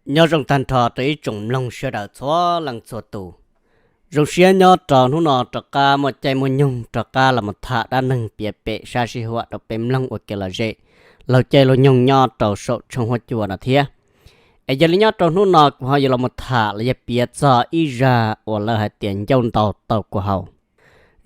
Nyob zoo tag nrho rau ib tsoom mloog sawv daws txhua leej txhua tus. Zoo siab nyob rau hnub no rov qab muaj caij muaj nyoog rov qab los mus tham dab neeg piav pem sab sib huam rau peb mloog ua kev lom zem, laug caij laug nyoog nyob rau saum tshooj huab cua no thiab. Es yog li nyob rau hnub no kuv ho yuav los mus tham los yog piav txog ib zaj uas lawv hais tias ncauj ntau taug kua hau.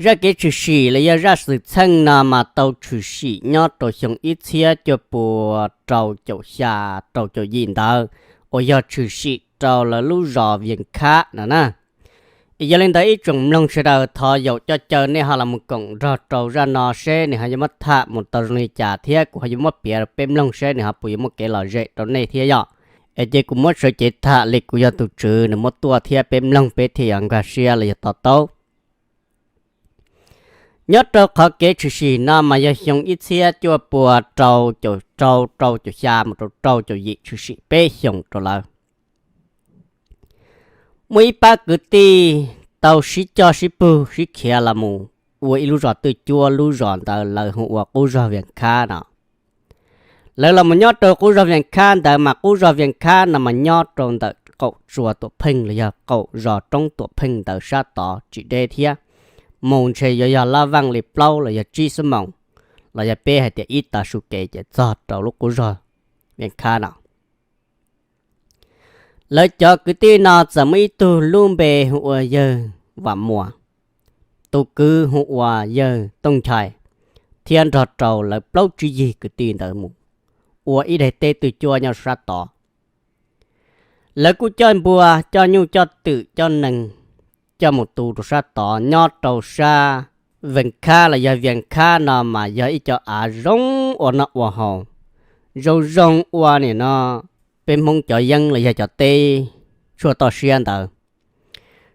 Zaj kev tshwm sim los yog zaj xwm txheej no mas tau tshwm sim nyob rau xyoo ib txhiab cuaj pua rau caum xya, rau caum yim ntawd, uas yog tshwm sim rau lawv lub zos Vias Khab no na. Es yog li ntawd ib tsoom mloog sawv daws thov yaum coj caw nej ho los mus koom nrog rau zaj no seb nws ho yuav muab tham mus tau zoo li cas thiab kuv ho yuav muab piav rau peb mloog seb nws ho puas yuav muaj kev lom zem rau nej thiab yom. Es ces kuv muab sawv cev tham li kuv yog tus tswv nws muab tuaj thiab peb mloog peb thiaj yuav nkag siab los yog to taub. Nyob rau qhov kev tshwm sim no mas yog xyoo ib txhiab cuaj pua rau caum rau, rau caum xya mus rau rau caum yim, tshwm sim peb xyoos rau lawm. Muaj ib pab kwv tij tau sib coj sib pug sib khiav los mus ua ib lub zos twj cuab, lub zos ntawd lawv hu ua qub zog Vias Khab no. Lawv los mus nyob rau qub zog Vias Khab ntawd mas qub zog Vias Khab no mas nyob rau ntawm qaum tsua Tuam Pheej los yog qaum zos roob Tuam Pheej ntawd sab tod tsis deb thiab, mus ntshe yuav yog lab vaj li plaub los yog tsib xuab moos, los yog peb hais tias ib tav su kev ces txog rau lub qub zog Vias Khab no. Lawv cov kwv tij no txawm muaj ib tug lub npe hu ua yawg Vam Muas, tus kwv hu ua yawg Tooj Nchai, thiab nrog rau lawv plaub tsib yig kwv tij ntawd mus ua ib daim teb twj cuab nyob sab tod. Lawv kuj coj npua coj nyuj coj twm coj nees coj mus tu rau sab tod. Nyob rau sab Vees Khab los yog Vias Khab no mas yog ib co av zoo ua noj ua haus, zoo zoo ua nim no peb Hmoob cov yeeb los yog cov teb tshuaj toj siab ntawd.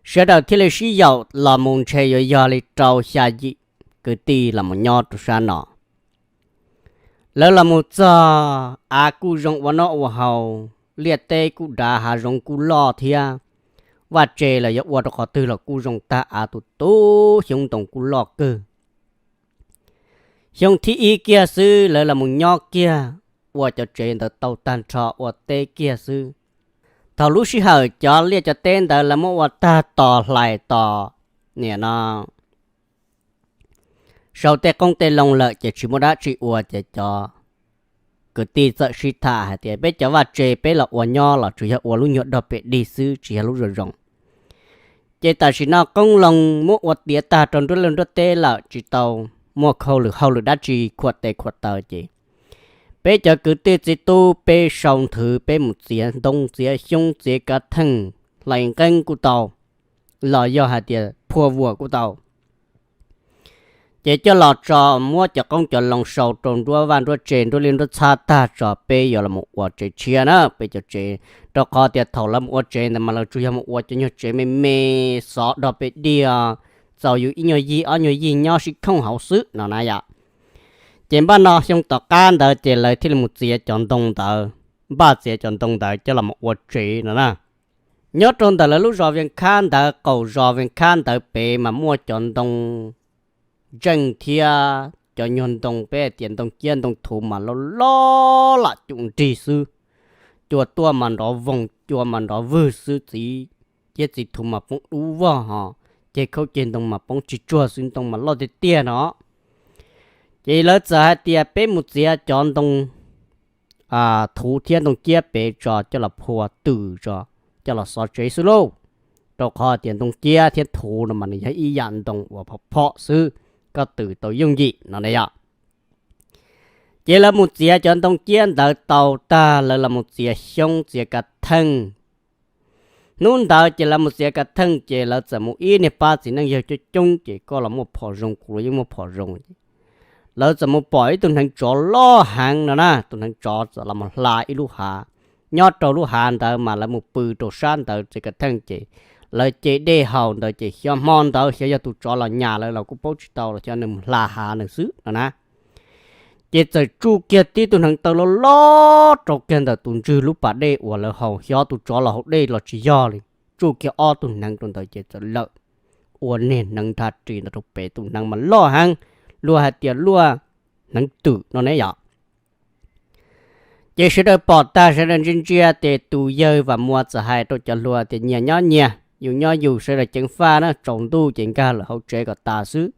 Sawv daws thiaj li sib yaum los mus ntshe yuav yog li rau xya yim kwv tij los mus nyob rau sab no. Lawv los mus txog av kuj zoo ua noj ua haus, liaj teb kuj dav, hav zoov kuj loj thiab. Vaj tse los yog ua rau qhov twg los kuj zoo tag, av tus tub xyoob ntoo kuj loj kawg. Xyoo thib ib kiag xwb lawv los mus nyob kiag, ua cov tsev ntawd tau tag nrho ua teb kiag xwb. Thaum lub sij hawm cov liaj cov teb ntawd lawv muab ua tag tos hlais tos, nim no sau tej qoob tej loo lawm ces tsis muaj dab tsi ua ces cov kwv tij txawm sib tham hais tias peb cov vaj tse peb los ua nyob los tsuas yog ua lub nyuag dog pem dig xwb, tsis yog lub zoo zoo. Ces tam sim no qoob loo muab ua tiav tag rau nruab liaj nruab teb lawm, tsis tau muaj khau lwm hauj lwm dab tsi khuam tes khuam taw ces peb cov kwv tij txiv tub peb sau nthwv peb mus txiav ntoo txiav xyoob txiav kav theej, hlais nqeeb kuj tau, los yog hais tias phua vuas kuj tau. Ces coj los tso, muab cov qoob cov loo sau rau nruab vaj nruab tse nruab liaj nruab txhab tag tso peb yuav los ua tsev tshiab na, peb cov tsev. Rau qhov tias thaum lawv mus ua tsev ntawd mas lawv tsuas yog mus ua cov nyuag tsev me me xov dog pem dig, txaus yus ib nyuag yig ob nyuag yig nyob sib khooj hauv xwb no na yom. Ces npaj no xyoo tom qab ntawd ces lawv thiaj li mus txiav cov ntoo ntawd, npaj txiav cov ntoo ntawd coj los mus ua tsev no na. Nyob rau ntawm lawv lub zos Vias Khab ntawd, qaum zos Vias Khab ntawd pem mas muaj cov ntoo ntseej thiab cov nyuag ntoo peb hais tias ntoo ciab ntoo thuv mas loj loj lam cum nrig xwb. Cua tuaj mas nrov voog, cua mas nrov vwg xwb, txiv ciab txiv thuv mas poob dub vog ho, ceg khaub ceg ntoo mas poob tsis tsuag xwb, ntoo mas loj tiag tiag no. Ces lawv txawm hais tias peb mus txiav cov ntoo thuv thiab ntoo ciab pem tso coj los phua twm tso, coj los xov tsev xwb lauj. Rau qhov tias ntoo ciab thiab thuv no mas nws yog ib yam ntoo uas phom phom xwb, koj twm tau yooj yim no na yom. Ces lawv mus txiav cov ntoo ciab ntawd tau tag lawv los mus txiav xyoob txiav kav theej. Hnub ntawd ces lawv mus txiav kav theej ces lawv txawm mus ib niag pab txiv neej yawg coob coob ces koj los muaj phom zoo kuv los yeej muaj phom zoo. Lawv txawm mus pom ib tug hneev tsov loj heev no na, tus hneev tsov txawm los mus hla ib lub hav. Nyob rau lub hav ntawd mas lawv mus pw rau sab ntawd txiav kav theej ces lawv ce dej haus ntawd ces xyov hmo ntawd xyov yog tus tsov los nyas lawv los kuj paub tsis tau los xyov nws mus hla hav nws xwb no na. Ces txawm tsuj kiag tib tug hneev taw loj loj rau kiag ntawm tus ntswg lub pas dej uas lawv haus, xyov tus tsov los haus dej los tsis yog li. Tsuj kiag ob tug hneev rau ntawd ces txawm lawm ua niag hneev nrha ris ntawd rau pem, tus hneev mas loj heev, luag hais tias luaj hneev twm no ne yom. Ces sawv daws pom tag sawv daws ntsia ntsia ces tus yawg Vam Muas txawm hais rau cov hluas tias, Nyias nyob nyias, yus nyob yus, sawv daws ceev faj na, tsaus ntuj ces nkag lawm hauv tsev kom tas xwb.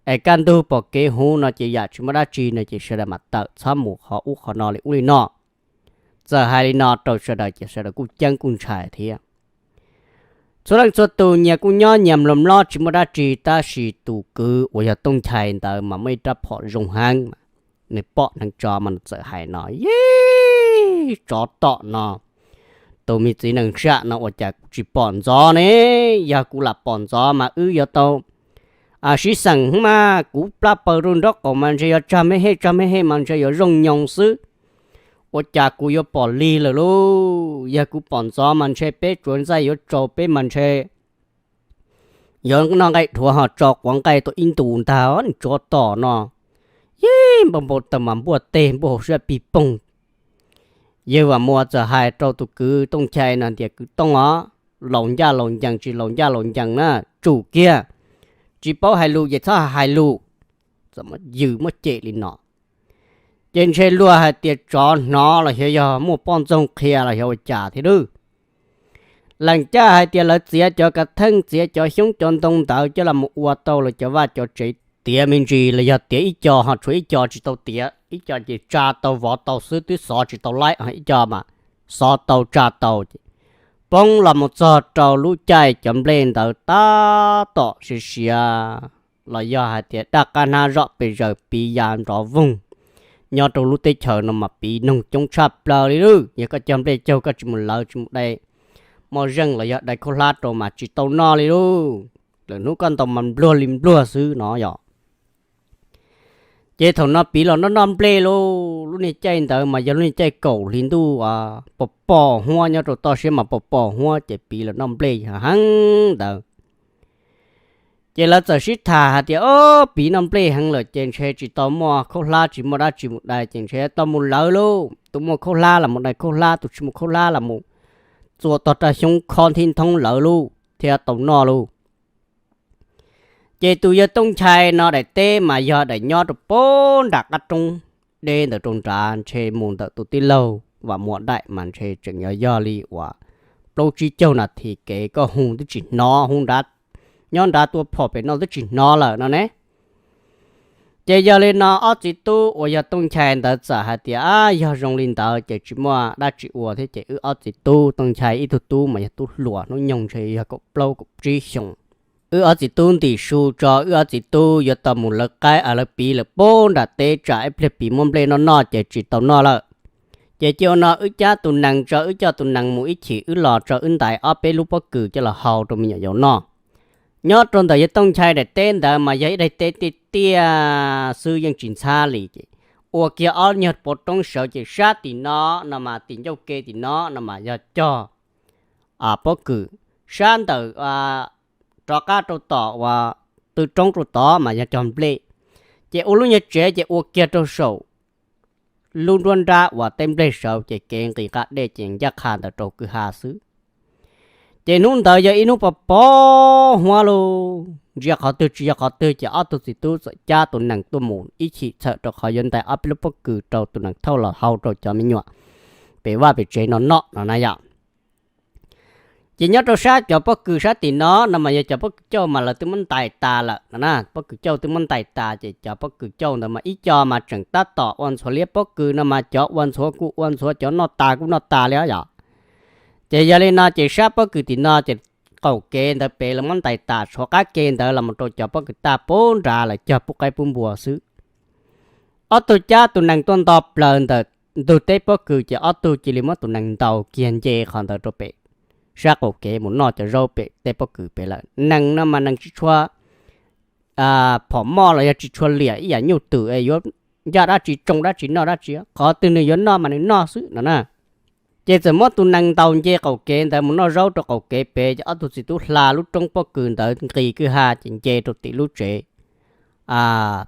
Es kaj ntug pom kev huv no ces yam tsis muaj dab tsi no ces sawv daws mam tawm, txhob mus qhov ub qhov no li ub li no. Txawm hais li no rau sawv daws ces sawv daws kuj ceeb kuj ntshai thiab. Txhua leej txhua tus nyias kuj nyob nyias mlom mlob tsis muaj dab tsi, tab sis tus kwv uas yog Tooj Nchai ntawd mas muaj ib rab phom zoo heev, nws pom neev tsov mas nws txawm hais no, Yij, tsov tom no, tus me txiv neej sab no ua cas kuv tsis pom ntxov ne? Yog kuv lam pom ntxov mas wb yuav tau sib xeem mas kuv plab paws rau nraub qaum mas ntshe yuav tsag me hej tsag me hej mas ntshe yuav zoo nyoos xwb. Ua cas kuv yuav pom lig lawm lauj? Yog kuv pom ntxov mas ntshe peb tsuav ntxaij yuav tsau peb mas ntshe yuav noj nqaij dhuav ho tso quav nqaij tuaj ib ntus ntag, tsov tom no. Yij, npau npau taws mas npuaj teg npuaj hauv siab pig poog. Yawg Vam Muas txawm hais rau tus kwv Tooj Nchai no tias, Kwv Tooj os, laus ncaj laus ncees tsis laus ncaj laus ncees na, tsum kiag. Tsis paub hais lus ces txhob hais lus. Txawm yws muab cem li no, ces ntshe luag hais tias tsov hnov los xyov yog muaj poj ntxoog qhia los xyov ua cas thiab lawm. Lees caj hais tias lawv txiav cov kav theej, txiav cov xyoob cov ntoo ntawd coj los mus ua tau lawv cov vaj cov tsev tiav me ntsis los yog tiav ib co ho tshuav ib co tsis tau tiav, ib co ces tsa tau vov tau xwb twb xov tsis tau laib, ib co mas xov tau tsa tau. Poob los mus txog rau lub caij cov nplej ntawd tab tom siav siav los yog hais tias daj qab hnab zom pes zaws piv ya nrov voog. Nyob rau lub teb chaws no mas piv noog coob tshaj plaws li lawm, yog koj cog nplej caug koj tsis mus lawv tsis mus dai moj zeej los yog dai khaub hlab rau mas tsis tau noj li lauj. Lwm hnub koj ntaus mas npluag li npluag xwb no yog. Ces thaum no piv los noj noj nplej lauj. Lub niag caij ntawd mas yog lub niag caij kaum hli ntuj, pos pos huab nyob rau toj siab mas pos pos huab ces piv los noj nplej heev ntawd. Ces lawv txawm sib tham hais tias, O, piv noj nplej heev lawm ces ntshe tsis tau muaj khaub hlab tsis muaj dab tsi mus dai ces ntshe tau mus lawv lauj. Tus muaj khaub hlab los mus dai khaub hlab, tus tsis muaj khaub hlab los mus txua tog raj xyoob khob nthib nthoob lawv lauj thiab tau noj lauj. Ces tus yawg Tooj Nchai no daim teb mas yog daim nyob rau pab nram qab roob deb ntawd rau nrad, ntshe mus ntawm tus tij laug Vam Muas daim mas ntshe tseem yog yog li uas plaub tsib caug nas this kev, koj hu twb tsis hnov, hu nrad, nyob nrad tua phom pem no twb tsis hnov lawm no ne. Ces yog li no ob txiv tub uas yog Tooj Nchai ntawd txawm hais tias, Yog zoo li ntawd ces tsis muaj dab tsi ua thiab ces wb ob txiv tub, Tooj Nchai ib tug tub mas yog tub hluas, hnub nyoog ntshe yog kaum plaub kaum tsib xyoos. Wb ob txiv tub ntim su tso, wb ob txiv tub yuav tau mus lawv qaib, lawv piv lawm pab nram teb, tsam ib pliag piv muab nplej noj noj ces tsis tau noj lawm. Ces cia ua no, wb cab tus nees tso, wb coj tus nees mus ib chim, wb los tso wb ntais ob peb lub pob kws coj los hau rau me nyuam yaus noj. Nyob rau ntawm yawg Tooj Nchai daim teb ntawd mas yog ib daim teb tiaj tiaj xwb yeej tsis ntxhab li ces ua kiag ob nyuag pov roob sawv ces sab tim no no mas tim ncauj ke tim no no mas yog cog pob kws, sab ntawm rov qab rau tom uas tw roob rau tod mas yog cog nplej. Ces ua lub nyuag tsev ces ua kiag rau saum lub nruab nrab uas tej nplej sawv ces kev nqis nqa dej ces ncaj qha ntawd rau kwj ha xwb. Ces hnub ntawd yog ib hnub pos pos huab lauj, ntsia qhov twg tsis yog qhov twg ces ob tug txiv tub txawm cab tus nees tuaj mus ib chim txhawm rau qhov yuav ntais ob peb lub pob kws rau tus nees thauj los hau rau cov me nyuam pem vaj pem tsev no noj no na yom. Ces nyob rau sab cov pob kws sab tim no no mas yog cov pob kws cauj mas lawv twb muab ntais tas lawm no na, pob kws cauj twb muab ntais tas ces cov pob kws cauj ntawd mas ib co mas tseem tab tom ua ntxhuav liab pob kws no mas cov ua ntxhuav kuj ua ntxhuav, cov noj tas kuj noj tas li os yom. Ces yog li no ces sab pob kws tim no ces qaum kev ntawd pem lawv muab ntais tas, tshuav qab ke ntawd los mus rau cov pob kws taj pab nrad lawv cog pub qaib pub npua xwb. Ob tug cab tus nees tuaj nto plaws ntawm ntug teb pob kws ces ob tug cia li muab tus nees ntaus kiag nce qhov ntawd rau pem sab qaum kev mus noj cov zaub pem teb pob kws pem lawm. Nees no mas nees tsis tshua phom moj los yog tsis tshua liam ib yam nyuj twm es yuav ncaj dab tsi tsoo dab tsi noj dab tsi, qhov twg nws yuav noj mas nws noj xwb no na. Ces txawm muab tus nees ntaus nce qaum kev ntawd mus noj zaub rau qaum kev pem, ces ob tug txiv tub hla lub roob pob kws ntawd nqis kwj ha ces nce rau tim lub tsev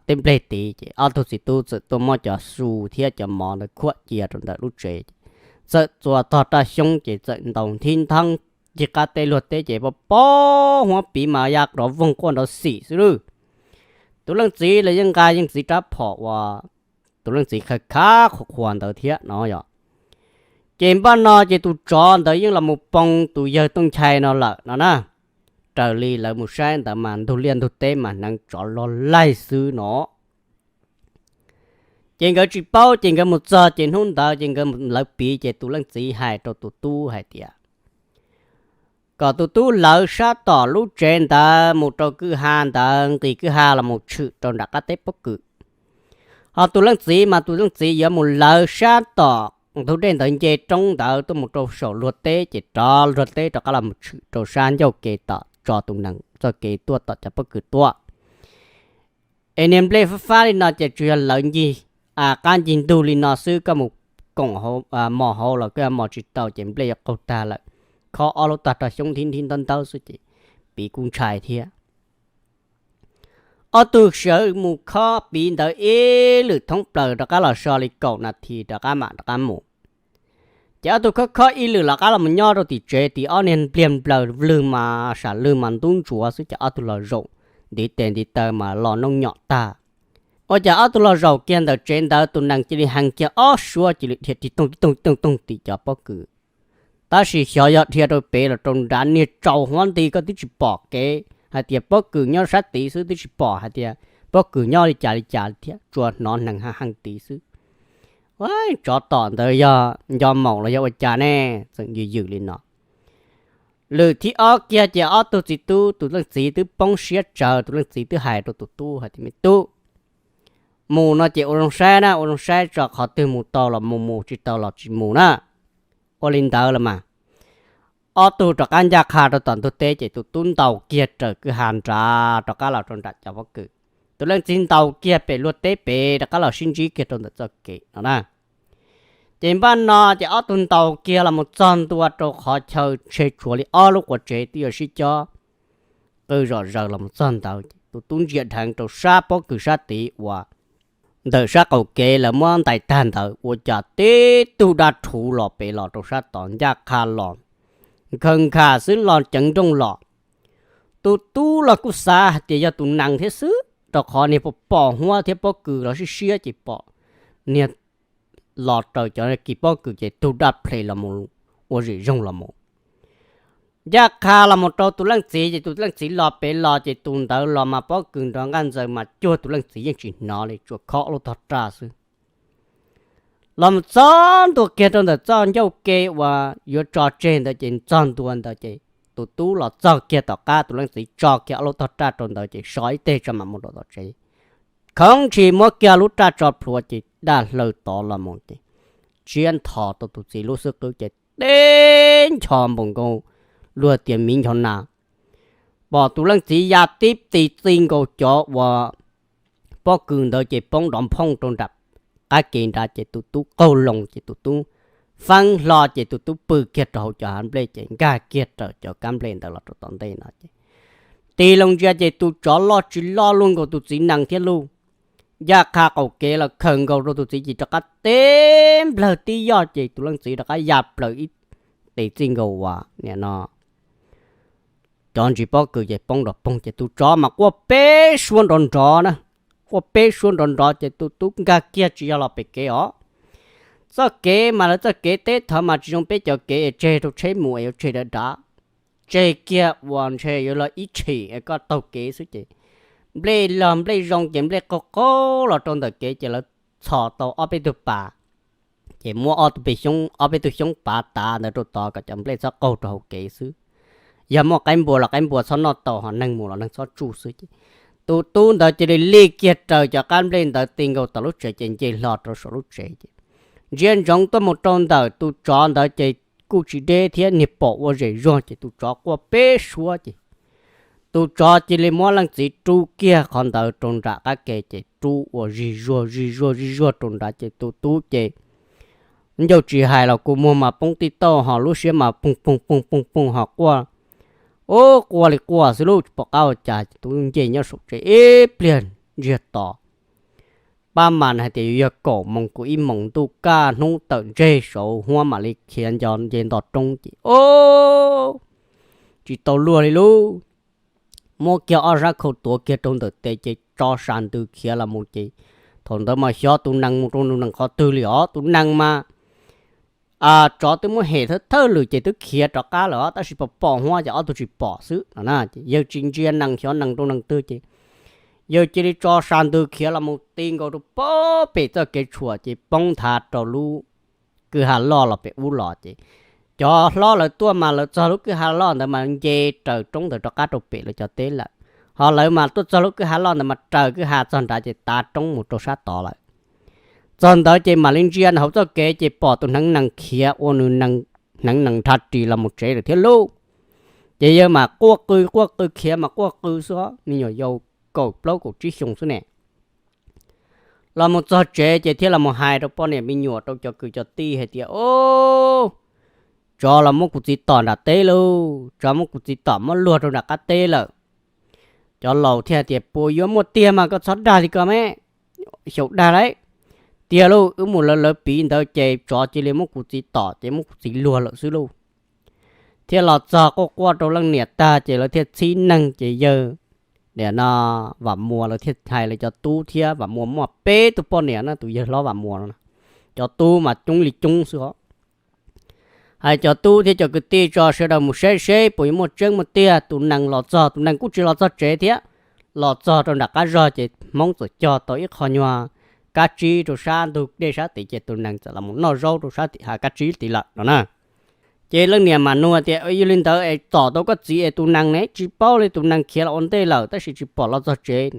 tej nplej tid. Ces ob tug txiv tub txawm tuaj muab cov su thiab cov mov ntawd khuam cia rau ntawm lub tsev, txawm txua tog raj xyoob ces txawm ntaus nthib nthoob cig qab teb luag teb ces pos pos huab piv mas ya nrov voog quaj nrov xim xwb lawm. Tus leej txiv los yeej nqa yeej txiv rab phom uas tus leej txiv khav khav qhuas qhuas ntawd thiab no yom. Ces npaj no ces tus tsov ntawd yeej los mus poo tus yawg Tooj Nchai no lawm no na. Raws li lawv mus saib ntawd mas ntug liaj ntug teb mas hneev tsov loj laij xwb no. Ces nkawd tsis paub ces nkawd mus txog ces hnub ntawd ces nkawd lawv piv ces tus leej txiv hais rau tus tub hais tias kom tus tub lawv sab tom lub tsev ntawd mus rau kwj ha ntawd, nqis kwj ha los mus tshwm rau nram qab teb pob kws. Ho tus leej txiv mas tus leej txiv yuav mus lawv sab tom ntug dej ntawd nce roob ntawd tuaj mus rau saum luag teb ces rov luag teb rov qab los mus tshwm rau sab ncauj ke tom tso tus nees txoj kev tuaj tom cov pob kws tuaj. Es niag nplej fab fab li no ces tsuas yog lawv ncig qab ncig ntug li no xwb, koj mus koom mos hauv los koj yuav mos tsis tau ces nplej yuav qaug tag lawm. Khob ob lub tog rog xyoob nthib nthib ntaub ntaub xwb ces piv kuj ntshai thiab. Ob tug sawv mus khob piv ntawd ib lwm thoob plaws rov qab los so li kaum nas this rov qab mam rov qab mus. Ces ob tug khob khob ib lwm los qab los nyob rau tim tsev, tim ob niag npliag nplaws lwg mas sam lwg mas ntub ntsuav xwb ces ob tug los zaum ntiv tes ntiv taw mas los nooj nyom tag. Ua cas ob tug los zaum kiag ntawm tsev ntawd tus nees cia li heev kiag ob suab cia li dhia tig toog tig toog tig toog tim cov pob kws. Tab sis xyov yog dhia rau pem los rau nrad, niag tsaus huab nti koj twb tsis pom kev hais tias pob kws nyob sab tid xwb, twb tsis pom hais tias pob kws nyob li cas li cas thiab, tsuas hnov hneev ha heev tid xwb. Tsov tom ntawd yog nco maum los yog ua cas ne, txawm yws yws li no. Lwm thib ob kiag ces ob tug txiv tub, tus leej txiv twb poob siab tsawv, tus leej txiv twb hais rau tus tub hais tias me tub, mus no ces ua zoo saib na, ua zoo saib tso, qhov twg mus tau los mus, mus tsis tau los tsis mus na. Ua li ntawd los mas ob tug rov qab ncaj qha rau tom ntug teb ces tus tub ntaus kiag raws kwj ha nrad rov qab los rau nram cov pob kws. Tus leej txiv ntaus kiag pem luag teb pem rov qab los sib ntsib kiag rau ntawm txoj kev no na. Ces npaj no ces ob tug ntaus kiag los mus txog ntua rau qhov chaw ntshe tshuav li ob lub quav tsev twb yuav sib cob qw zom zaws los mus txog ntawd ces tus tub ntsia dheev rau sab pob kws sab tid uas ntawm sab qaum kev lawv muab ntais tag ntawd ua cas tib tug dab rhuv los pem los rau sab tod ncaj qha los, nkhaws nkhaws xwb los ceev nrooj los. Tus tub los kuj xav hais tias yog tus nees thiab xwb, rau qhov niag pom pom huab thiab pob kws los siab siab ces pom niag los raws cov kis pob kws ces tug dab ple los mus ua zim zoog los mus. Ncaj qha los mus rau tus leej txiv ces tus leej txiv los pem los ces tus ntawd los mas pob kws nrov nqaj ntxaws mas cuag tus leej txiv yeej tsis hnov li, tsuas khob lub tog raj xwb. Los mus txog ntua kiag rau ntawm txoj ncauj ke uas yuav tso tseg ntawd ces txog ntua ntawd ces tus tub los txog kiag tom qab, tus leej txiv tso kiag ob lub tog raj rau ntawd ces so ib teg tso mam mus rau tom tsev. Khoov ntshis muab kiag lub raj tso plhuav ces daj hlaws tod los mus ces tsiab ntho tau tus txiv lub xub qwb ces teb ncho npaum nkaus luag tias miv ncho nas. Pom tus leej txiv ya tib tis txij nkaus cov uas pob kws ntawd ces poob dov nphooj rau nram qab ke nrad ces tus tub qaug loo ces tus tub feeb hlo ces tus tub pw kiag rau hauv cov hav nplej ces nkag kiag raws cov kab nplej ntawd los rau tom ntej no ces tig loo ntsia ces tus tsov loj tsis loj luaj nkaus tus txiv nees thiab lauj. Ncaj qha qaum kev los khaws nkaus rau tus txiv ces rov qab teb nplawg tib yoj ces tus leej txiv rov qab ya plaws ib tis txij nkaus uas nim no cov ntsis pob kws ces poob nrov poog ces tus tsov mas quaj peb suab nrov nrov na, quaj peb suab nrov nrov ces tus tub nkag kiag tsis yog los pem kev os. Txoj kev mas lawv txoj kev teb thawv mas tsis zoo peb cov kev es tseg rau tsheb mus es yuav tseg dav dav, tseg kiag uas ntshe yuav los ib tshim es koj taug kev xwb ces nplej log nplej zoo ces nplej qaug qaug los rau ntawm kev ces lawv txhos tau ob peb tug pas, ces muab ob tug peb xyoob, ob peb tug xyoob pav tav ntawd rau tod kom cov nplej txhob qaug rau hauv kev xwb. Yog muaj qaib npua los qaib npua txhob noj tau, ho neeg mus los neeg txhob tsuj xwb ces tus tub ntawd cia li li kiag raws cov qab nplej ntawd ti nkaus tom lub tsev ces nce hlo rau saum lub tsev ces ntsia ntsoov tuaj mus rau ntawm tus tsov ntawd ces kuj tsis deb thiab, niag pom ua zem zuag ces tus tsov quaj peb suab ces tus tsov cia li muab leej txiv rub kiag qhov ntawd rau nram qab ke ces rub ua zig zuag zig zuag zig zuag rau nrad ces tus tub ces ncauj tsis hais los kua muag mas poob tij tauj ho lub siab mas poog poog poog poog poog ho quaj, ub, quaj li quaj xwb lauj, tsis pom qab ua cas ces tus tub nce nyob saum tsev ib pliag ntsiag to. Pab mas hais tias yuav yog kaum moos kaum ib moos ntuj kaj hnub tawm ntseg saud huab mam li khiav nce nto roob ces, o, tsis tau luag li lauj. Muab kiag ob sab khau tuav kiag rau ntawm tes ces tso sas ntws khiav los mus ces Thaum ntawd mas xyov tus nees mus rau tus nees qhov twg li os, tus nees mas tsov twb muab hem thawj thawj lwm ces twb khiav rov qab lawm os, tab sis pom pom huab ces ob tug tsis pom xwb no na. Ces yawg tsis ntsia nees xyov nees rau nees twg ces yawg cia li tso sa ntws khiav los mus ti nkaus rau pem txoj kev tshuam ces poob nthav rau lub kwj ha loj los pem ub los ces cov hlob lawv tuaj mas lawv txog lub kwj ha loj ntawd mas nce raws roob ntawd rov qab rau pem lawv cov teb lawm. Ho lawv mas tuaj txog lub kwj ha loj ntawd mas raws kwj ha txog nrad ces tav roob mus rau sab tod lawm. Txog ntawd ces mam li ntsia hauv txoj kev ces pom tus hneev nees khiav ua nws hneev nees nrha ris los mus tsev lawm thiab lauj. Ces yawg mas quaj qw quaj qw khiav mas quaj qw xwb, me nyuam yaus kaum plaub kaum tsib xyoo xwb ne. Los mus txog tsev ces thiaj los mus hais rau poj niam me nyuam rau cov kwv cov tij hais tias, Ob, tsov los muab kuv txiv tom nram teb lauj, tsov muab kuv txiv tom muab luag rau nram qab teb lawm. Cov laus thiaj tias, Puas yuav muaj tiag mas koj txhob dag li ko me, xyaum dag lauj. Tiag lauj, wb mus lawv lawv piv ntawd ces tsov cia li muab kuv txiv tom ces muab kuv txiv luag lawm xwb lauj. Thiaj los txog quaj quaj rau leej niam tag ces lawv thiaj txhib neeg ces yawg, nim no Vam Muas lawv thiaj hais lawv cov tub thiab, Vam Muas muaj peb tug poj niam na, tus yawg hlob Vam Muas no, cov tub mas coob li coob xwb os. Hais cov tub thiab cov kwv tij tso sawv daws mus saib seb puas yuav muaj tseeb muaj tiag. Tus nees los txog, tus nees kuj tsis los txog tsev thiab, los txog rau nram qab zog ces Hmoob txawm cog tau ib qho nyuag kab tsib rau sab ntug dej sab tid ces tus nees txawm los mus noj zaub rau sab tim hav kab tsib tid lawm no na. Ces leej niam mam nug tias, Yog li ntawd es tom tau koj txiv es tus nees ne? Tsis paub li, tus nees khiav los ua ntej lawm tab sis tsis pom los txog tsev.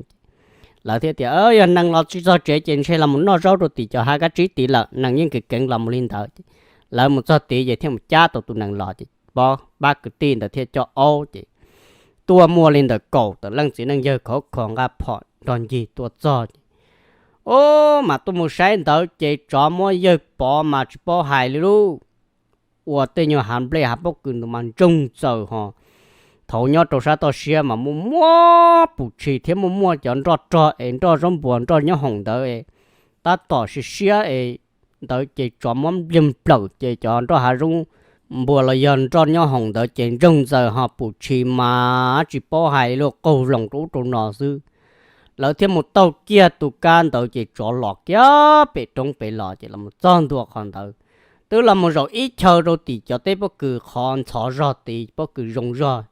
Lawv thiaj tias, Yog nees los tsis txog tsev ces ntshe los mus noj zaub rau tim cov hav kab tsib tid lawm, nees yeej kev keev los mus li ntawd. Lawv mus txog tid ces thiaj mus cab tau tus nees los ces pab kwv tij ntawd thiaj coj aub ces tuaj muaj li ntawm kaum tawm leej txiv neej yawg khov kho nqa phom nrog ncig tuaj txog ces, Ob, mas tuaj mus saib ntawd ces tsov muab yawg pov mas tsis paub hais li lauj. Ua tej nyuag hav nplej hav pob kws ntawd mas ntsoog txaws ho. Thaum nyob rau sab toj siab mas muaj muaj pum tshis thiab muaj muaj cov nroj rog es nroj zaub npuas nroj nyob hoom ntawd, tab tom siav siab es ntawd ces tsov muab npliag nplawm ces cov nroj hav zoov npuas los yog nroj nyob hoom ntawd ces ntsoog ntxaws ho pum tshis mas tsis paub hais li lauj, qaug vloos rau ub rau no xwb. Lawv thiaj mus taug kiag tus kab ntawd ces tsov los kiag pem roob pem los ces los txog ntua qhov ntawd. Twb los mus zaum ib chaw rau tim cov teb pob kws qhov ntxhov zog tid, pob kws zoo zog,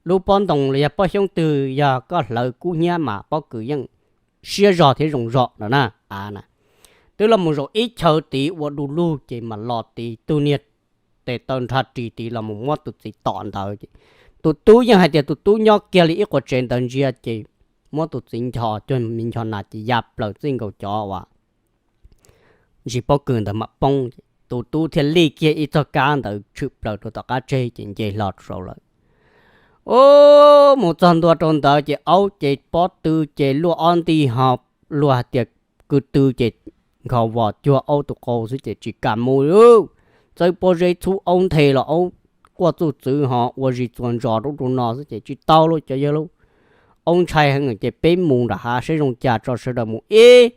lub pob ntoo los yog pob xyoob twg yog koj hlawv kub hnyiab mas pob kws yeej siab zog thiab zoo zog no na. Twb los mus zaum ib chaw tid ua du lug ces mam los tid, tus niag tes taw nrha ris tid los mus muab tus txiv tom ntawd ces tus tub yeej hais tias tus tub nyob kiag li ib quav tsev ntawd ntsia ces muab tus txiv ncho cuag me ncho nas ces ya plaws txij nkaus cov uas ntsis pob kws ntawd mam poob. Tus tub thiaj lij kiag ib txog kab ntawd tshwm plaws rau tom qab tseg ces nce hlo rau saud lawm. Ub, mus txog ntua rau ntawd ces aub ces pob tw ces luaj ob nti ho, luag hais tias kwv tw ces nkhaus vos cuag aub tus qau xwb ces tsis kam mus li. Txawb pob zeb txhub aub nthe los aub quaj txuj txwv ho ua zis txuas ntsos rau ub rau no xwb ces tsis tau lauj cov yawg lauj. Aub ntshai heev ces peb mus nram hav saib zoo cas tso sawv daws mus ib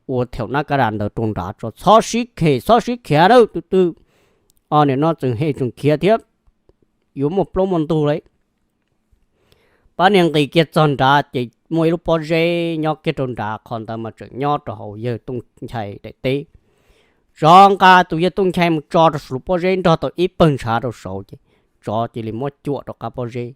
ua thaum nab kab das ntawd rau nrad tso, txhob sib khem txhob sib khiav nawb, tus twg o nim no tseem hem tseem khiav thiab yuav muaj plaub muaj ntug li. Pab niag nqis kiag txog nrad ces muaj ib lub pob zeb nyob kiag rau nrad, qhov ntawd mas tseem nyob rau hauv yawg Tooj Nchai daim teb. Tsov nqa tus yawg Tooj Nchai mus tso rau saum lub pob zeb nrog tau ib pawg ntshav rau saud ces tsov cia li muab cuam rau qab pob zeb.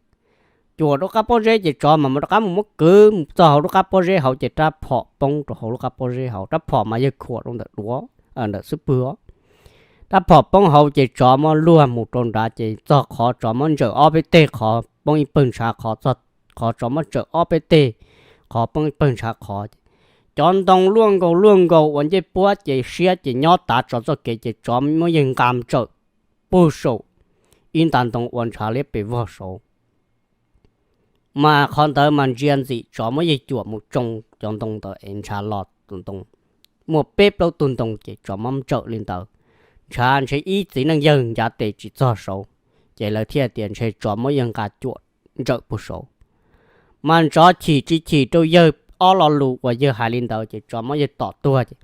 Cuam rau qab pob zeb ces tsov mas mus rov qab mus muab kwv mus txog hauv lub qab pob zeb hauv ces rab phom poob rau hauv lub qab pob zeb hauv, rab phom mas yawg khuam rau ntawm duav, ntawm xub pwg os. Rab phom poob hauv ces tsov muab luag mus rau nrad ces txog qhov tsov muab ntsawm ob peb teg, qhov poob ib pawg ntshav, qhov tsov muab tsawm ob peb teg, qhov poob ib pawg ntshav qhov ces cov ntoo luaj nkaus luaj nkaus ua ncej puab ces siab ces nyob tav tsov txoj kev ces tsov muab yawg nqa tsawm puag saum ib nta ntoo ua ntshav liab pes vog saud. Mas qhov ntawd mas ntsia ntxim tsov muab yawg cuam mus tsoo cov ntoo ntawd es ntshav los tus ntoo. Muaj peb plaub tug ntoo ces tsov muab ntsawm li ntawd. Ntshav ntshe ib txiv neej yawg ncav tes tsis txog saud, ces lawv thiaj tias ntshe tsov muab yawg nqa cuam ntsawm puag saud. Mas tsov chim tsis chim rau yawg ob lo lus uas yawg hais li ntawd ces tsov muab yawg tom tuag ces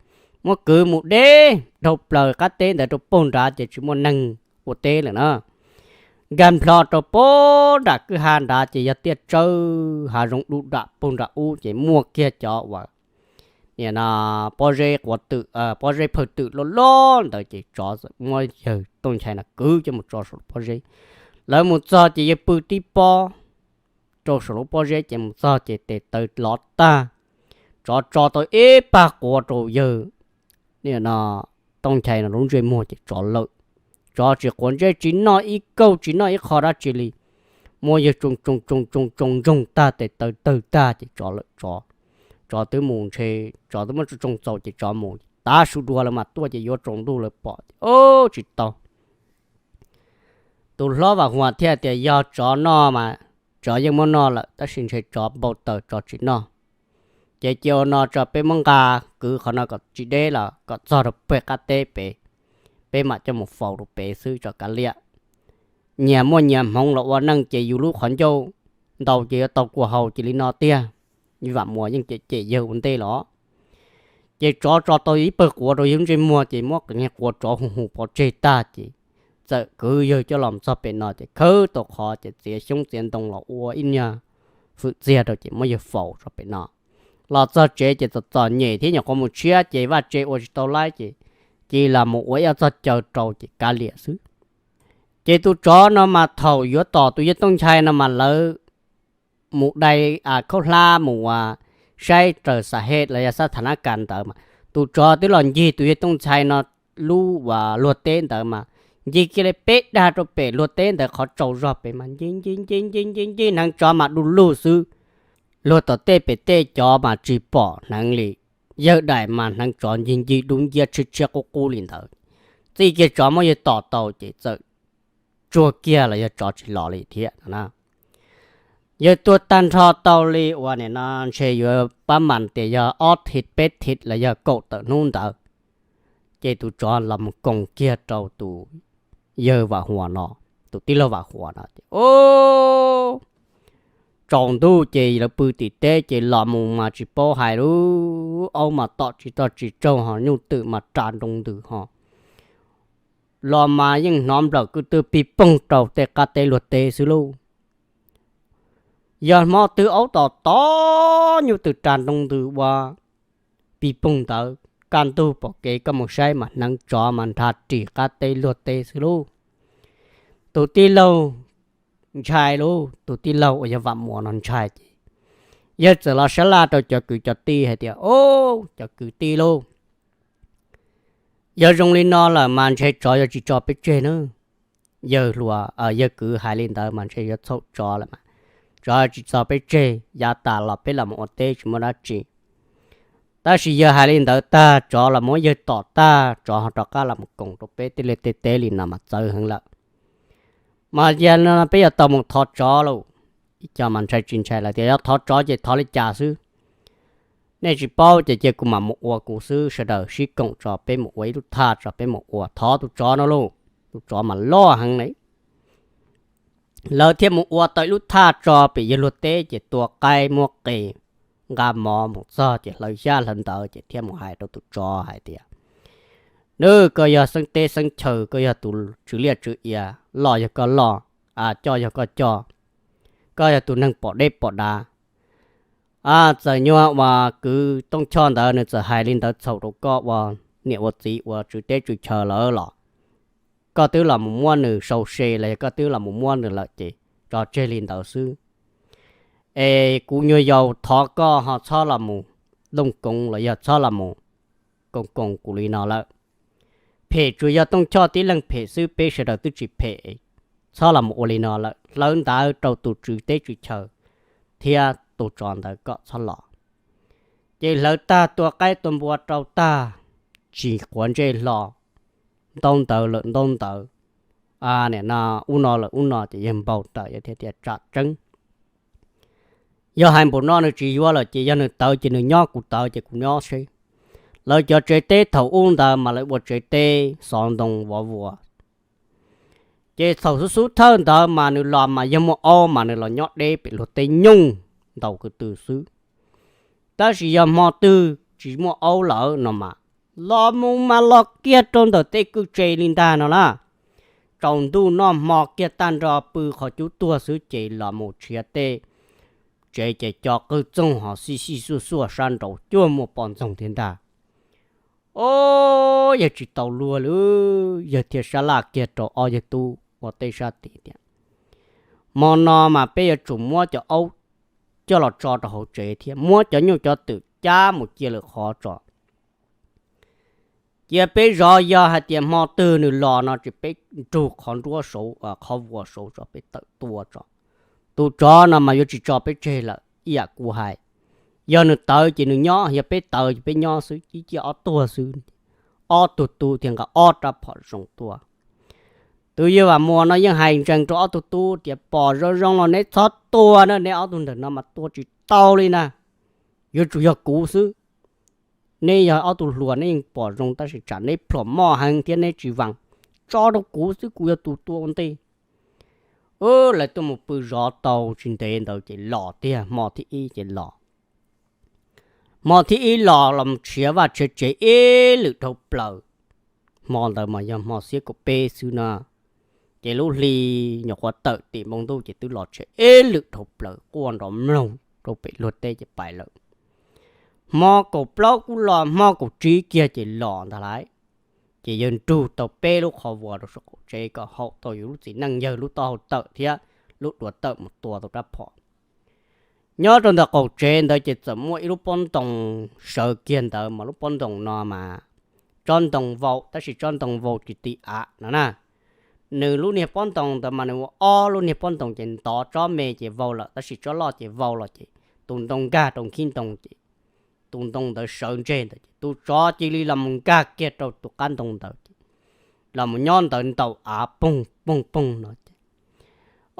muab kwv mus deb dhau plaws qab teb ntawd rau puag nrad ces tsis muaj neeg ua teb lawm na. Nkag nplho rau puag nram kwj ha nrad ces yog tiaj tsawb hav zoov dub dam puag nram ub ces muaj kiag cov uas nim no pob zeb quav twm, pob zeb phawj twm loj loj ntawd ces tsov muab yawg Tooj Nchai no kwv coj mus tso saum lub pob zeb. Lawv mus txog ces yawg pw tib pob rau saum lub pob zeb ces mus txog ces tes taw lov tag, tsov tso tau ib pag quav rau yawg nim no Tooj Nchai no lub ntsej muag ces tsov lawm. Tsov tsis quav ntsej tsis noj ib kauj tsis noj ib qho dab tsi li, muab yawg tsoo tsoo tsoo tsoo tsoo ntsoog tag tes taw tawg tag ces tsov lawm tsov. Tsov twb mus ntshe tsov twb muab tsoo tsoo txaus ces tsov mus tav su dua lawv mam tuaj ces yuav tsaus ntuj lawv pom ces ub tsis tau. Tus hlob Vam Huas thiaj tias yog tsov noj mas tsov yeej muab noj lawm tab sis ntshe tsov npau taws tsov tsis noj. Ces cia ua no tso peb muab nqa kwv qhov no kom tsis deb los kom txog rau pem qab teb pem, peb mam coj mus faus rau pem xwb tso kav liam. Nyias muaj nyias hmoov los ua neej ces yus lub qhov ncauj ntau ces yuav tau kua haus ces li no tiag. Vam Muas yeej cem cem yawg ua ntej los ces tsov tso tau ib pawg quav rau yawg ntsej muag ces muab qee quav tsov hu hu pov tseg tag ces txawm kwv yawg coj los txog pem no ces khawb tau qhov ces txiav xyoob txiav ntoo los ua ib nyuag fwm txiag rau ces muab yawg faus tso pem no. Los txog tsev ces txom txom nyem thiab nyuam qhuav mus tshiab ces vaj tse ua tsis tau laib ces cia los mus ua ib ob txoj caw rau ces kav liam xwb. Ces tus tsov no mas thaum yuav tom tus yawg Tooj Nchai no mas lawv mus dai khaub hlab mus ua saib raws xa hej los yog xab tha nab kas ntawd mas tus tsov twb los ncig tus yawg Tooj Nchai no lub ua luag teb ntawd mas ncig kiag li peb dag rau pem luag teb ntawd qhov tsaus zog pem mas ncig ncig ncig ncig ncig ncig hneev tsov mas du lug xwb. Luag tom tej pem tej cov mas tsis pom hneev li. Yawg daim mas hneev tsov ncig ncig dub nciab tshiab tshiab qub qub li ntawd. Txij kiag tsov muab yawg tom tau ces txawm tsuag kiag los yog tsov tsis los li thiab no na. Yawg tuag tag nrho tau li uas nim no ntshe yuav pab mas tias yog ob thib peb thib los yog kaum tawm hnub ntawd, ces tus tsov los mus koom kiag rau tus yawg Vam Huas no, tus tij laug Vam Huas no ces tsaus ntuj ces lawv pw tim teb ces los mus mas tsis paub hais lub aub mas tom tsis tau tsis tsaug ho nyuj twm mas ras nroo ntws ho los mas yeej hnov nplawm kwj twb pig poog rau tej qab teb luag teb xwb lauj. Yog hmo twg aub tom tod nyuj twm ras nroo ntws ua pig poog ntawd, kaj ntug pom kev koj mus saib mas hneev tsov mas nrhav ris qab teb luag teb xwb lauj. Tus tij laug ntshai lauj, tus tij laug uas yog Vam Muas no ntshai ces yawg txawm los sab laj rau cov kwv cov tij hais tias, Au, cov kwv tij lauj, yog zoo li no lawm mas ntshe tsov yuav tsis tso peb tseg na. Yawg hluas, yawg kwv hais li ntawd mas ntshe yuav txhaum tsov lawm mas, tsov tsis tso peb tseg, yav tas los peb los mus ua teb tsis muaj dab tsi. Tab sis yawg hais li ntawd tag tsov los muab yawg tom tag tsov ho rov qab los mus koom rau peb tej liaj tej teb li no mas txawv heev lawm. Mas yog no peb yuav tau mus thov tsov lauj. Ib co mas ntshai tsis ntshai lawv tias yog thov tsov ces thov li cas xwb. Nej tsis paub ces cia kuv mam mus ua kuv xwb, sawv daws sib koom tso peb mus ua ib lub thaj tso peb mus ua thov tus tsov no lauj. Tus tsov mas loj heev ne. Lawv thiaj mus ua tau ib lub thaj tso pem yawg luag teb ces tua qaib muab qe nqa mov mus txog ces hlawv xyab hlawv ntawv ces thiaj mus hais rau tus tsov hais tias, Nws, koj yog xeeb teb xeeb chaw, koj yog tus tswv liaj tswv ia, loj yog koj loj, coj yog koj coj, koj yog tus neeg pom deb pom dav. Txawm nyuag uas kwv Tooj Choj ntawd nws txawm hais li ntawd txhaum rau koj ua niam ua txiv ua tswv teb tswv chaw lawm los koj twb los mus muab nws sau se los yog koj twb los mus muab nws lawm ces tso tseg li ntawd xwb. Es kuv nyuag yaus thov koj ho txhob los mus looj koov los yog txhob los mus koom koom kuv li no lawm. Phem tsuas yog Tooj Choj tib leeg phem xwb, peb sawv daws twb tsis phem. Txhob los mus ua li no lawm, hlawv ntawv rau tus tswv teb tswv chaw thiab tus tsov ntawd kom txhob los. Ces hlawv tag tua qaib tua npua rau tag, tsis quav ntsej hlo, ntaub ntawv lawm ntaub ntawv, nim no ub no lawm ub no ces yawg npau taws yawg thiaj tias tsam tseeb. Yog hais npaum no nws tsis yuav lawm ces yog nws tawv ces nws nyob, kuv tawv ces kuv nyob seb. Lawv cov tsev teb thaum ub ntawd mas lawv ua tsev teb xov ntoo vov vuas. Ces thaum xub xub thawj ntawd mas nws los mas yog muaj aub mas nws los nyob deb pem luag teb nyooj ntaus kwv tw xwb. Tab sis yog hmo twg tsis muaj aub lawm no mas los mus mas los kiag rau ntawm tej kwj tse li ntag no na. Tsaus ntuj noj hmo kiag tag nrho pw qhov cub tuag xwb ces los mus tshiav tej tsev ces co qwj txoog ho xij xij xuaj xuaj sab nraud cuag muaj poj ntxoog thiab ntag. O, yawg tsis tau luag li, yawg thiaj sab laj kiag rau ob yawg tub ua teb sab tid tias, hmo no mas peb yuav tsum muab cov aub coj los tso rau hauv tsev thiab muab cov nyuj cov twm cab mus cia lwm qhov tso. Cia peb zov, yog hais tias hmo twg nws los no ces peb nrug qhov nruab saud, qhov vuas saud tso, peb tawm tua tso. Tus tsov no mas yuav tsis tso peb tseg lawm ib yam kuv hais. Yog nws tawv ces nws nyob, yog peb tawv ces peb nyob xwb, ib ciaj ob tuag xwb. Ob tug tub thiaj nqa ob rab phom zoo tuaj. Tus yawg Vam Muas no yeej hais ntsees rau ob tug tub tias, pom zoo zoo los neb txhob tua na, neb ob tug ntawm no mas tua tsis tau li na, yuav tsum yog kuv xwb. Neb yog ob tug hluas neb yeej pom zoo tab sis tsam neb plhuav moj heev thiab neb tsis vaam, tso rau kuv xwb, kuv yog tus tua ua ntej. Lawv tuaj mus pw zov tau tsis ntev ntawd ces los tiag, hmo thib ib ces los. Hmo thib ib los los tshiav vaj tshiav tsev ib lwm dhau plaws. Hmo ntawd mas yog hmo xiab kaum peb xwb na, ces lub hli nyuam qhuav tawm tim npoo ntuj ces twb los tshiav ib lwm dhau plaws, quaj nrov mloog rau pem luag teb ces pais lawm. Hmo kaum plaub kuj los, hmo kaum tsib kiag ces los ntag lauj. Ces yawg nrug tau peb lub qhov vuas rau saum qaum tsev kom haum tau yus lub txiv neej yawg lub taub hau tawm thiab lub duav tawm mus tua tau rab phom. Nyob rau ntawm qaum tsev ntawd ces txawm muaj ib lub pob ntoo sawv kiag ntawd, mas lub pob ntoo no mas tsob ntoo vau, tab sis tsob ntoo vau tsis ti av no na. Nws lub niag pob ntoo ntawd mas nws ua ob lub niag pob ntoo ces ntov tsob me ces vau lawm, tab sis tsob loj ces vau los ces tus ntoo nkag rau nkhib ntoo ces tus ntoo ntawd sawv ntseg ntawd ces tus tsov cia li los mus nkag kiag rau tus qab ntoo ntawd ces los mus nyob ntawd ntaus av poog poog poog no ces,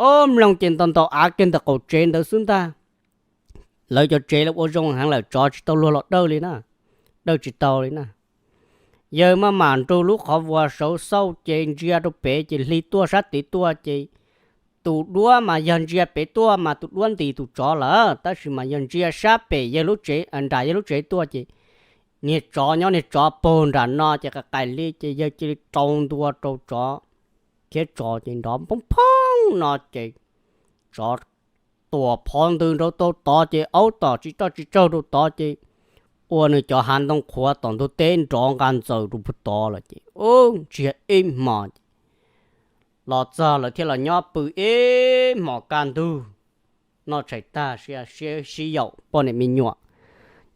o, mloog ces ntaus ntaus av kiag ntawm qaum tsev ntawd xwb ntag. Lawv cov tsev los ua zoo heev lawm, tsov tsis tau luag los dawj li na, dawj tsis tau li na. Yawg maj mam nrug lub qhov vuas saud xauj ces ntsia rau pem ces hli tuaj sab tid tuaj ces tus duab mas yog ntsia pem tuaj mas tus duab ntis tus tsov lawm, tab sis mas yog ntsia sab pem yawg lub tsev, nram yawg lub tsev tuaj ces niag tsov nyob niag tsov pag nram no ces qais qais li ces yawg cia li rau ntua rau tsov thiab tsov ces nrov poob phooj no ces tsov tuam phov ntws nrov tau tod ces aub tom tsis roj tsis tsaug rau tod ces ua nws cov hav ntoo qhuav tom ntug teb nrov nqa ntxaws rau puag tod lawm ces u, ntsiag ib hmos ces los txog lawv thiaj los nyob pw ib hmos kaj ntug, noj tshais tag sib yaum poj niam me nyuam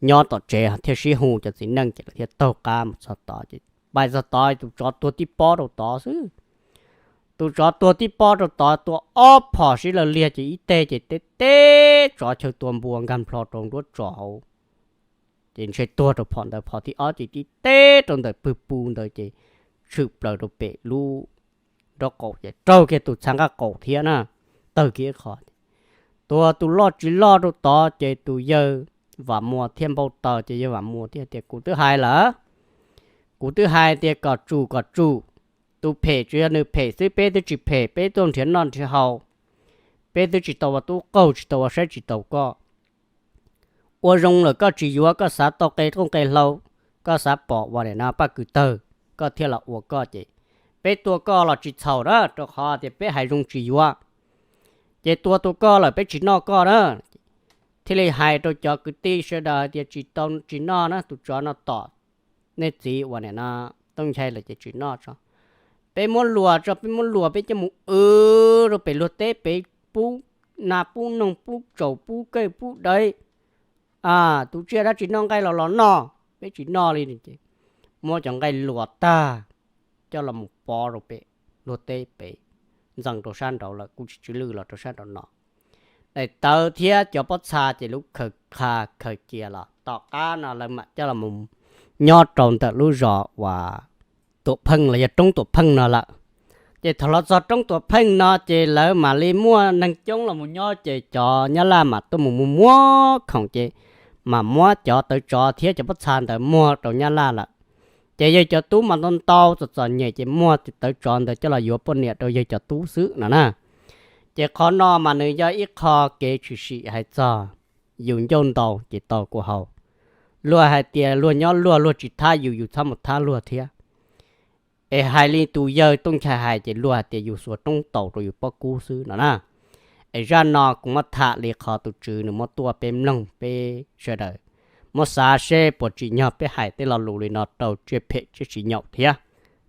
nyob tom tsev thiaj sib hu cov txiv neej ces lawv thiaj taug qab mus txog tod ces pais txog tod tus tsov tuag tib pob rau tod xwb. Tus tsov tuag tib pob rau tod, tua ob phom sib law liag ces ib teg ces teb teb tsov chaw tua npua nkag nplho rau nruab tso hauv ces ntshe tuag rau phom ntawd, phom thib ob ces tib teb rau ntawm pwg pw ntawd ces tshwm plaws rau pem lub nraub qaum ces raug kiag tus txha nqaj qaum thiab na, tawg kiag ib qho. Tuag tus loj tsis loj rau tod ces tus yawg Vam Muas thiaj npau taws ces yawg Vam Muas thiaj tias, kuv twb hais lawm, kuv twb hais tias kom tsum kom tsum, tus phem tsuas yog nws phem xwb, peb twb tsis phem, peb tuaj nrhiav noj nrhiav haus, peb twb tsis tau ua tub qaug tsis tau ua saib tsis taus koj. Ua zoo lawm koj tsis yuav, koj xav tau qe rooj qe hlau, koj xav pom ua nim no paj kws tawg, koj thiaj los ua koj ces peb tua koj los tsis txhaum na, rau qhov tias peb hais zoo tsis yuav. Ces tua tua koj lawm peb tsis noj koj na. Thiaj li hais rau cov kwv tij sawv daws hais tias tsis tau tsis noj na, tus tsov no tom nej txiv uas nim no Tooj Nchai lawm ces tsis noj tso. Peb muab luas tso, peb muab luas peb coj mus w rau pem luag teb pem, pub nas pub noog pub tsaus pub kawj pub dawv. Tus tsiaj dab tsi noj nqaij los los noj, peb tsis noj li. Muab cov nqaij luas tag coj los mus pov rau pem luag teb pem, ntxees rau sab nraud lawm kuj tsis tsw lwj los rau sab nraud no. Daim tawv thiab cov pob txha ces lub khaws qha khaws cia los tom qab no lawv mam coj los mus nyob rau ntawm lub zos uas Tuam Pheej los yog roob Tuam Pheej no lawm. Ces thaum los txog roob Tuam Pheej no ces lawv mam li muaj neeg coob los mus nyob ces cov Nyab Laj mam tuaj mus muag muag khoom ces mam muab cov tawv tsov thiab cov pob txha ntawd muag rau Nyab Laj lawm. Ces yawg cov tub mas ntau ntau txom txom nyem ces muag tawv tsov ntawd coj los yuav poj niam rau yawg cov tub xwb no na. Ces qhov no mas nws yog ib qho kev tshwm sim hais txog yus ncauj ntau ces tau kua hau. Luag hais tias luag nyob luag, luag tsis thab yus, yus txhob mus thab luag thiab. Es hais li tus yawg Tooj Nchai hais ces luag hais tias yus xuas roob taus rau yus pob kub xwb no na. Es zaj no kuv muab tham li qhov tus tswv nws muab tuaj peb mloog peb sawv daws muab xav seb puas tsim nyog peb hais tej lo lus li no rau tsiaj phem tsiaj tsis nyaum thiab.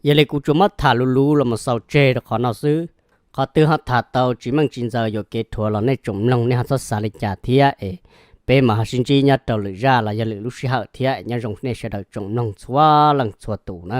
Yog li kuv tsuas muab tham luv luv los mus xaus tseg rau qhov no xwb. Qhov twg ho tham tau tsis meej tsis ntxaws yuam kev rhuav los nej tsoom mloog nej ho txhob xav li cas thiab es peb mam ho sib ntsib nyob rau lwm zaj los yog lwm lub sij hawm thiab. Nyob zoo nej sawv daws tsoom mloog txhua leej txhua tus na.